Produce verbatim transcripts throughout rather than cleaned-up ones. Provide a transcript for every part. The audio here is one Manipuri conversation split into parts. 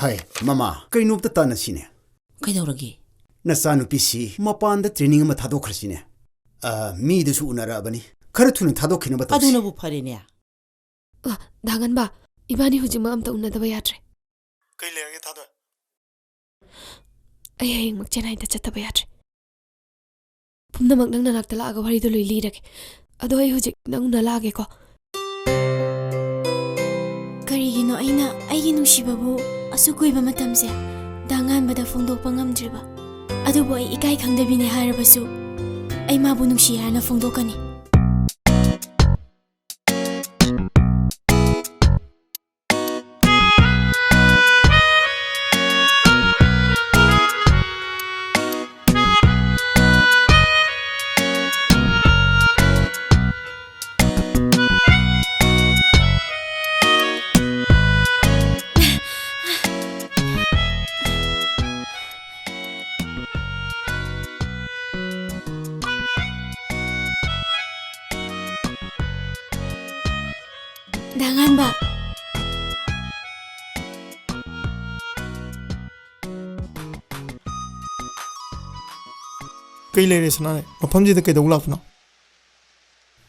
ꯍꯥꯏ, ꯃꯃꯥ, ꯀꯩꯅꯣꯝꯇ ꯇꯥꯟꯅꯁꯤꯅꯦ꯫ ꯀꯩꯗꯧꯔꯒꯦ? ꯅꯆꯥꯅꯨꯄꯤꯁꯤ ꯃꯄꯥꯟꯗ training ꯑꯃ ꯊꯥꯗꯣꯛꯈ꯭ꯔꯁꯤꯅꯦ꯫ ꯑ, ꯃꯤꯗꯨꯁꯨ ꯎꯅꯔꯛꯑꯕꯅꯤ꯫ ꯈꯔ ꯊꯨꯅ ꯊꯥꯗꯣꯛꯈꯤꯅꯕ ꯇꯧꯁꯤ꯫ ꯑꯗꯨꯅꯕꯨ ꯐꯔꯦꯅꯦ꯫ ꯑ, ꯗꯥ ꯉꯥꯟꯕ, ꯏꯕꯥꯅꯤ ꯍꯧꯖꯤꯛꯃꯛ ꯑꯝꯇ ꯎꯅꯗꯕ ꯌꯥꯗ꯭ꯔꯦ꯫ ꯀꯩ ꯂꯩꯔꯒꯦ, ꯊꯥꯗꯣꯏ? ꯑꯩ ꯍꯌꯦꯡꯃꯛ ꯆꯦꯟꯅꯥꯏꯗ ꯆꯠꯇꯕ ꯌꯥꯗ꯭ꯔꯦ꯫ ꯄꯨꯝꯅꯃꯛ ꯅꯪ ꯅꯅꯥꯛꯇ ꯂꯥꯛꯑꯒ ꯋꯥꯔꯤꯗꯣ ꯂꯣꯏ ꯂꯤꯔꯒꯦ꯫ ꯑꯗꯣ ꯑꯩ ꯍꯧꯖꯤꯛ ꯅꯪ ꯎꯅ ꯂꯥꯛꯑꯒꯦꯀꯣ꯫ ꯀꯔꯤꯒꯤꯅꯣ ꯑꯩꯅ ꯑꯩꯒꯤ ꯅꯨꯡꯁꯤꯕꯕꯨ ꯑꯁꯨꯛ ꯀꯨꯏꯕ ꯃꯇꯝꯁꯦ ꯗꯥ ꯉꯥꯟꯕꯗ ꯐꯣꯡꯗꯣꯛꯄ ꯉꯝꯗ꯭ꯔꯤꯕ? ꯑꯗꯨꯕꯨ ꯑꯩ ꯏꯀꯥꯏ ꯈꯪꯗꯕꯤꯅꯦ ꯍꯥꯏꯔꯕꯁꯨ, ꯑꯩ ꯃꯥꯕꯨ ꯅꯨꯡꯁꯤ ꯍꯥꯏꯅ ꯐꯣꯡꯗꯣꯛꯀꯅꯤ꯫ ꯗꯥ ꯉꯥꯟꯕ꯫ ꯀꯩ ꯂꯩꯔꯦ ꯁꯅꯥꯔꯩ? ꯃꯐꯝꯁꯤꯗ ꯀꯩꯗꯧ ꯂꯥꯛꯄꯅꯣ?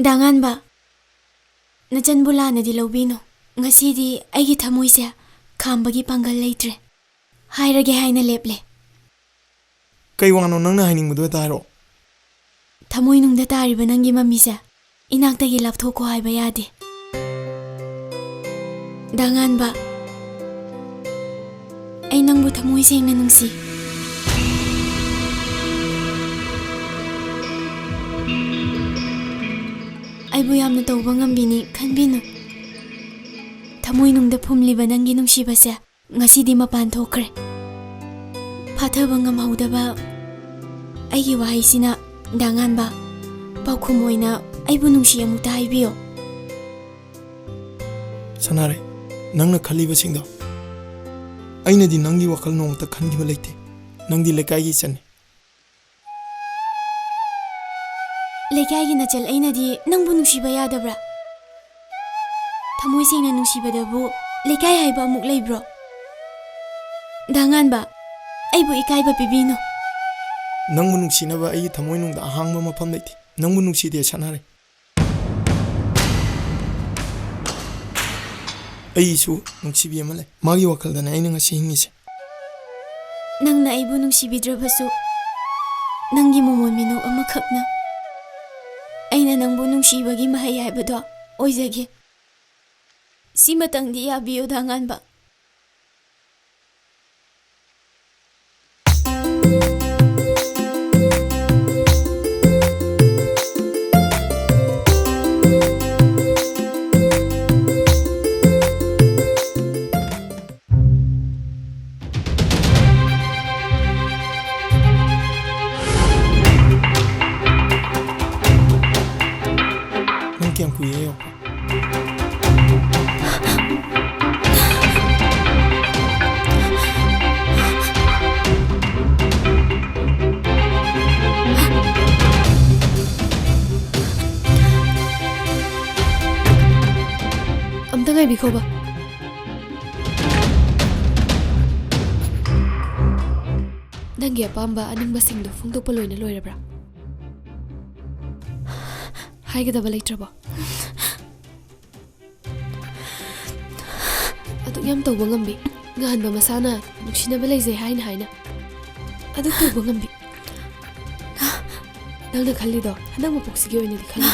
ꯗꯥ ꯉꯥꯟꯕ, ꯅꯆꯟꯕꯨ ꯂꯥꯟꯅꯗꯤ ꯂꯧꯕꯤꯅꯨ꯫ ꯉꯁꯤꯗꯤ ꯑꯩꯒꯤ ꯊꯃꯣꯏꯁꯦ ꯈꯥꯝꯕꯒꯤ ꯄꯥꯡꯒꯜ ꯂꯩꯇ꯭ꯔꯦ꯫ ꯍꯥꯏꯔꯒꯦ ꯍꯥꯏꯅ ꯂꯦꯞꯂꯦ꯫ ꯀꯩ ꯋꯥꯅꯣ ꯅꯪꯅ ꯍꯥꯏꯅꯤꯡꯕꯗꯣ ꯍꯦꯛꯇ ꯍꯥꯏꯔꯛꯑꯣ꯫ ꯊꯃꯣꯏꯅꯨꯡꯗ ꯇꯥꯔꯤꯕ ꯅꯪꯒꯤ ꯃꯃꯤꯁꯦ ꯏꯅꯥꯛꯇꯒꯤ ꯂꯥꯞꯊꯣꯛꯈꯣ ꯍꯥꯏꯕ ꯌꯥꯗꯦ꯫ ꯗꯥ ꯉꯥꯟꯕ, ꯑꯩ ꯅꯪꯕꯨ ꯊꯃꯣꯏ ꯁꯦꯡꯅ ꯅꯨꯡꯁꯤ꯫ ꯑꯩꯕꯨ ꯌꯥꯝꯅ ꯇꯧꯕ ꯉꯝꯕꯤꯅꯤ ꯈꯟꯕꯤꯅꯨ꯫ ꯊꯃꯣꯏꯅꯨꯡꯗ ꯐꯨꯝꯂꯤꯕ ꯅꯪꯒꯤ ꯅꯨꯡꯁꯤꯕꯁꯦ ꯉꯁꯤꯗꯤ ꯃꯄꯥꯟ ꯊꯣꯛꯈ꯭ꯔꯦ꯫ ꯐꯥꯊꯕ ꯉꯝꯍꯧꯗꯕ ꯑꯩꯒꯤ ꯋꯥꯍꯩꯁꯤꯅ ꯗꯥ ꯉꯥꯟꯕ, ꯄꯥꯎꯈꯨꯝ ꯑꯣꯏꯅ ꯑꯩꯕꯨ ꯅꯨꯡꯁꯤ ꯑꯃꯨꯛꯇ ꯍꯥꯏꯕꯤꯌꯣ꯫ ꯁꯅꯥꯔꯩ, ꯅꯪꯅ ꯈꯜꯂꯤꯕꯁꯤꯡꯗꯣ ꯑꯩꯅꯗꯤ ꯅꯪꯒꯤ ꯋꯥꯈꯜ ꯅꯣꯡꯃꯇ ꯈꯟꯈꯤꯕ ꯂꯩꯇꯦ꯫ ꯅꯪꯗꯤ ꯂꯩꯀꯥꯏꯒꯤ ꯏꯆꯟꯅꯤ꯫ ꯂꯩꯀꯥꯏꯒꯤ ꯅꯆꯜ ꯑꯩꯅꯗꯤ ꯅꯪꯕꯨ ꯅꯨꯡꯁꯤꯕ ꯌꯥꯗꯕ꯭ꯔꯥ? ꯊꯃꯣꯏ ꯁꯦꯡꯅ ꯅꯨꯡꯁꯤꯕꯗꯕꯨ ꯂꯩꯀꯥꯏ ꯍꯥꯏꯕ ꯑꯃꯨꯛ ꯂꯩꯕ꯭ꯔꯣ? ꯗꯥ ꯉꯥꯟꯕ, ꯑꯩꯕꯨ ꯏꯀꯥꯏꯕ ꯄꯤꯕꯤꯅꯨ꯫ ꯅꯪꯕꯨ ꯅꯨꯡꯁꯤꯅꯕ ꯑꯩꯒꯤ ꯊꯃꯣꯏꯅꯨꯡꯗ ꯑꯍꯥꯡꯕ ꯃꯐꯝ ꯂꯩꯇꯦ꯫ ꯅꯪꯕꯨ ꯅꯨꯡꯁꯤꯗꯦ, ꯁꯅꯥꯔꯩ꯫ ꯑꯩꯁꯨ ꯅꯨꯡꯁꯤꯕꯤ ꯑꯃ ꯂꯩ꯫ ꯃꯥꯒꯤ ꯋꯥꯈꯜꯗꯅꯦ ꯑꯩꯅ ꯉꯁꯤ ꯍꯤꯡꯉꯤꯁꯦ꯫ ꯅꯪꯅ ꯑꯩꯕꯨ ꯅꯨꯡꯁꯤꯕꯤꯗ꯭ꯔꯕꯁꯨ, ꯅꯪꯒꯤ ꯃꯣꯃꯣꯟ ꯃꯤꯅꯣꯛ ꯑꯃꯈꯛꯅ ꯑꯩꯅ ꯅꯪꯕꯨ ꯅꯨꯡꯁꯤꯕꯒꯤ ꯃꯍꯩ ꯍꯥꯏꯕꯗꯣ ꯑꯣꯏꯖꯒꯦ꯫ ꯁꯤꯃꯇꯪꯗꯤ ꯌꯥꯕꯤꯌꯨ, ꯗꯥ ꯉꯥꯟꯕ꯫ ꯅꯪ ꯀꯌꯥꯝ ꯀꯨꯏꯔꯦ ꯌꯧꯔꯛꯄ? ꯑꯝꯇ ꯉꯥꯏꯕꯤꯈꯣꯕ꯫ ꯅꯪꯒꯤ ꯑꯄꯥꯝꯕ ꯑꯅꯤꯡꯕꯁꯤꯡꯗꯨ ꯐꯣꯡꯗꯣꯛꯄ ꯂꯣꯏꯅ ꯂꯣꯏꯔꯕ꯭ꯔꯥ? ꯍꯥꯏꯒꯗꯕ ꯂꯩꯇ꯭ꯔꯕꯣ? ꯑꯗꯨꯛ ꯌꯥꯝ ꯇꯧꯕ ꯉꯝꯕꯤ, ꯉꯍꯥꯟꯕ ꯃꯁꯥꯅ ꯅꯨꯡꯁꯤꯅꯕ ꯂꯩꯖꯩ ꯍꯥꯏꯅ ꯍꯥꯏꯅ ꯑꯗꯨꯛ ꯇꯧꯕ ꯉꯝꯕꯤ꯫ ꯅꯪꯅ ꯈꯜꯂꯤꯗꯣ ꯍꯟꯗꯛ ꯃꯄꯣꯛꯁꯤꯒꯤ ꯑꯣꯏꯅꯗꯤ ꯈꯜꯂꯤ꯫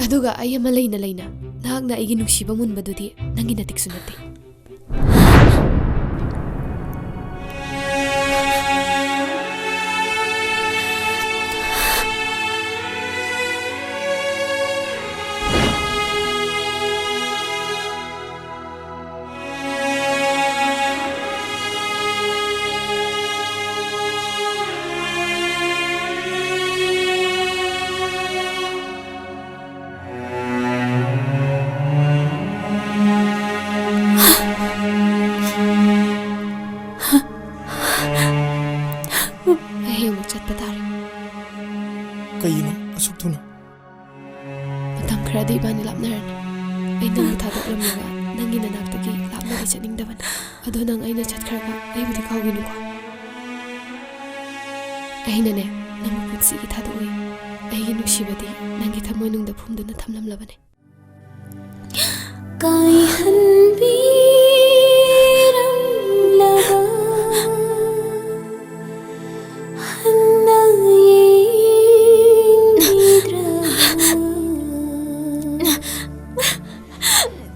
ꯑꯗꯨꯒ ꯑꯩ ꯑꯃ ꯂꯩꯅ ꯂꯩꯅ ꯅꯍꯥꯛꯅ ꯑꯩꯒꯤ ꯅꯨꯡꯁꯤꯕ ꯃꯨꯟꯕꯗꯨꯗꯤ ꯅꯪꯒꯤ ꯅꯇꯤꯛꯁꯨ ꯅꯠꯇꯦ꯫ ꯑꯩ ꯍꯌꯦꯡꯃꯛ ꯆꯠꯄ ꯇꯥꯔꯦ꯫ ꯀꯩꯒꯤꯅꯣ ꯑꯁꯨꯛ ꯊꯨꯅ? ꯃꯇꯝ ꯈꯔꯗꯤ ꯏꯕꯥꯅꯤ ꯂꯥꯞꯅꯔꯅꯤ꯫ ꯑꯩ ꯅꯪꯕꯨ ꯊꯥꯗꯣꯛꯂꯝꯂꯒ ꯅꯪꯒꯤ ꯅꯅꯥꯛꯇꯒꯤ ꯂꯥꯞ ꯑꯃꯗꯤ ꯆꯠꯅꯤꯡꯗꯕꯅꯤ꯫ ꯑꯗꯣ ꯅꯪ ꯑꯩꯅ ꯆꯠꯈ꯭ꯔꯒ ꯑꯩꯕꯨꯗꯤ ꯀꯥꯎꯒꯤꯅꯨꯀꯣ꯫ ꯑꯩꯅꯅꯦ, ꯅꯪꯕꯨ ꯄꯨꯟꯁꯤꯒꯤ ꯊꯥꯗꯣꯛꯎꯏ꯫ ꯑꯩꯒꯤ ꯅꯨꯡꯁꯤꯕꯗꯤ ꯅꯪꯒꯤ ꯊꯃꯣꯏꯅꯨꯡꯗ ꯐꯨꯝꯗꯨꯅ ꯊꯝꯂꯝꯂꯕꯅꯤ꯫ ꯀꯥꯏꯍꯟꯕꯤꯔꯝꯂꯕ ꯍꯟꯅ ꯌꯦꯡꯕꯤꯗ꯭ꯔꯕ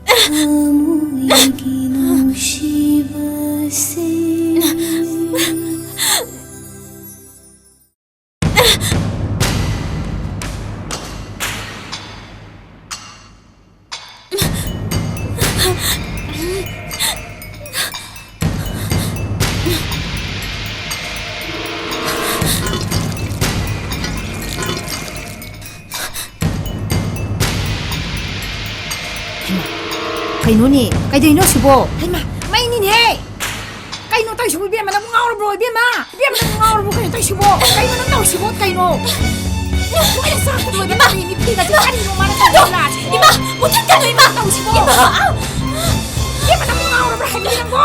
ꯊꯃꯣꯏꯒꯤ ꯅꯨꯡꯁꯤꯕꯁꯦ꯫ ꯍꯩꯃꯥ, ꯀꯩꯅꯣꯅꯦ? ꯀꯩꯗꯧꯅꯣ ꯁꯤꯕꯣ? ꯍꯩꯃꯥ, ꯃꯩꯅꯤꯅꯦꯍꯦ! ꯀꯩꯅꯣ ꯇꯧꯔꯤꯁꯤꯕꯣ, ꯏꯕꯦꯝꯃ? ꯅꯪ ꯉꯥꯎꯔꯕ꯭ꯔꯣ, ꯏꯕꯦꯝꯃ? ꯏꯕꯦꯝꯃ, ꯅꯪ ꯉꯥꯎꯔꯕ꯭ꯔꯣ? ꯀꯩꯅꯣ ꯇꯧꯔꯤꯁꯤꯕꯣ? ꯀꯩꯅꯣ ꯅꯪ ꯇꯧꯔꯤꯁꯤꯕꯣ? ꯀꯩꯅꯣ? ꯂꯣꯏꯅ ꯆꯥꯛꯄ ꯂꯣꯏꯕ ꯇꯥꯔꯦ, ꯃꯤ ꯐꯤꯒꯁꯦ꯫ ꯀꯔꯤꯅꯣ ꯃꯥꯅ ꯇꯧꯔꯤꯁꯤꯕꯣ? ꯏꯃꯥ! ꯃꯨꯊꯠꯀꯅꯨ, ꯏꯃꯥ! ꯇꯧꯔꯤꯁꯤꯕꯣ? ꯏꯃꯥ! ꯏꯕꯦꯝꯃ, ꯅꯪ ꯉꯥꯎꯔꯕ꯭ꯔꯥ ꯍꯥꯏꯕꯅꯤ ꯅꯪꯕꯣ?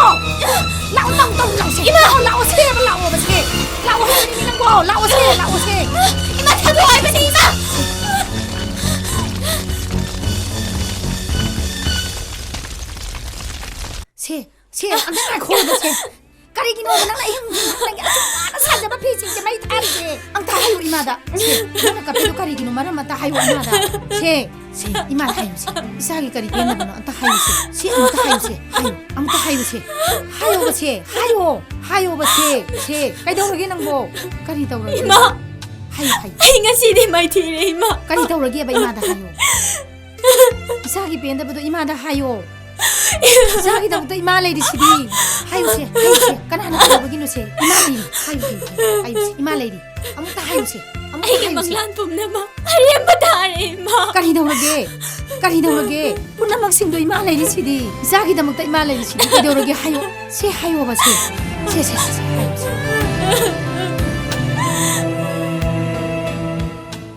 ꯂꯥꯛꯑꯣ, ꯂꯥꯛꯑꯣ, ꯂꯥꯛꯑꯣ, ꯂꯥꯛꯑꯣꯁꯦ꯫ ꯏꯃꯥ! ꯂꯥꯛꯑꯣ, ꯂꯥꯛꯑꯣꯁꯦ, ꯂꯥꯛꯑꯣꯕꯁꯦ꯫ ꯂꯥꯛꯑꯣ ꯍꯥꯏꯕꯅꯤ ꯅꯪꯕꯣ? ꯂꯥꯛꯑꯣꯁꯦ, ꯂꯥꯛꯑꯣꯁꯦ꯫ ꯏꯃꯥ, ꯊꯥꯗꯣꯛꯑꯣ ꯍꯥꯏꯕꯅꯤ, ꯏꯃꯥ! ꯁꯦ, ꯁꯦ, ꯑꯝꯇ ꯉꯥꯏꯈꯣꯕ ꯁꯦ꯫ ꯀꯔꯤꯒꯤꯅꯣꯕ ꯅꯪꯅ ꯑꯍꯤꯡ ꯅꯨꯡꯊꯤꯜ ꯅꯪꯒꯤ ꯑꯁꯨꯛ ꯋꯥꯅ ꯁꯥꯖꯕ ꯐꯤꯁꯤꯡꯁꯦ ꯃꯩ ꯊꯥꯔꯤꯁꯦ? ꯑꯝꯇ ꯍꯥꯏꯌꯨ ꯏꯃꯥꯗ꯫ ꯁꯦ, ꯅꯪꯅ ꯀꯞꯄꯤꯗꯣ ꯀꯔꯤꯒꯤꯅꯣ? ꯃꯔꯝ ꯑꯝꯇ ꯍꯥꯏꯌꯨ ꯏꯃꯥꯗ꯫ ꯁꯦ, ꯁꯦ, ꯏꯃꯥꯗ ꯍꯥꯏꯌꯨ ꯁꯦ꯫ ꯏꯆꯥꯒꯤ ꯀꯔꯤ ꯄꯦꯟꯗꯕꯅꯣ? ꯑꯝꯇ ꯍꯥꯏꯌꯨ ꯁꯦ꯫ ꯁꯦ, ꯑꯝꯇ ꯍꯥꯏꯌꯨ ꯁꯦ꯫ ꯍꯥꯏꯌꯨ꯫ ꯑꯝꯇ ꯍꯥꯏꯌꯨ ꯁꯦ꯫ ꯍꯥꯏꯌꯣꯕ ꯁꯦ꯫ ꯍꯥꯏꯌꯣ꯫ ꯍꯥꯏꯌꯣꯕ ꯁꯦ꯫ ꯁꯦ, ꯀꯩꯗꯧꯔꯒꯦ ꯅꯪꯕꯣ? ꯀꯔꯤ ꯇꯧꯔꯒꯦ? ꯏꯃꯥ! ꯍꯥꯏꯌꯨ, ꯍꯥꯏꯌꯨ꯫ ꯑꯩ ꯉꯁꯤꯗꯤ ꯃꯥꯏꯊꯤꯔꯦ, ꯏꯃꯥ꯫ ꯀꯔꯤ ꯇꯧꯔꯒꯦꯕ? ꯏꯃꯥꯗ ꯍꯥꯏꯌꯨ꯫ ꯏꯆꯥꯒꯤ ꯄꯦꯟꯗꯕꯗꯣ ꯏꯃꯥꯗ ꯍꯥꯏꯌꯣ꯫ ꯏꯆꯥꯒꯤꯗꯃꯛꯇ ꯏꯃꯥ ꯂꯩꯔꯤꯁꯤꯗꯤ꯫ ꯍꯥꯏꯌꯨꯁꯦ, ꯍꯥꯏꯌꯨꯁꯦ꯫ ꯀꯅꯥꯅ ꯀꯩꯗꯧꯕꯒꯤꯅꯣꯁꯦ? ꯏꯃꯥ ꯂꯩꯔꯤ꯫ ꯍꯥꯌꯨ, ꯍꯥꯌꯨ, ꯍꯥꯌꯨ, ꯍꯥꯌꯨꯁꯦ꯫ ꯏꯃꯥ ꯂꯩꯔꯤ꯫ ꯑꯃꯨꯛꯇ ꯑꯩꯒꯤ ꯍꯥꯏꯌꯨꯁꯦ꯫ ꯃꯪꯂꯥꯟ ꯄꯨꯝꯅꯃꯛ ꯑꯔꯦꯝꯕ ꯇꯥꯔꯦ, ꯏꯃꯥ꯫ ꯀꯔꯤꯗꯧꯔꯒꯦ? ꯀꯔꯤꯗꯧꯔꯒꯦ? ꯄꯨꯝꯅꯃꯛꯁꯤꯡꯗꯣ ꯏꯃꯥ ꯂꯩꯔꯤꯁꯤꯗꯤ꯫ ꯏꯆꯥꯒꯤꯗꯃꯛꯇ ꯏꯃꯥ ꯂꯩꯔꯤꯁꯤꯗꯤ꯫ ꯀꯩꯗꯧꯔꯒꯦ? ꯍꯥꯏꯌꯣ꯫ ꯁꯦ, ꯍꯥꯏꯌꯣꯕ, ꯁꯦ꯫ ꯁꯦ, ꯁꯦ, ꯁꯦ, ꯁꯦ, ꯍꯥꯏꯌꯨꯁꯦ꯫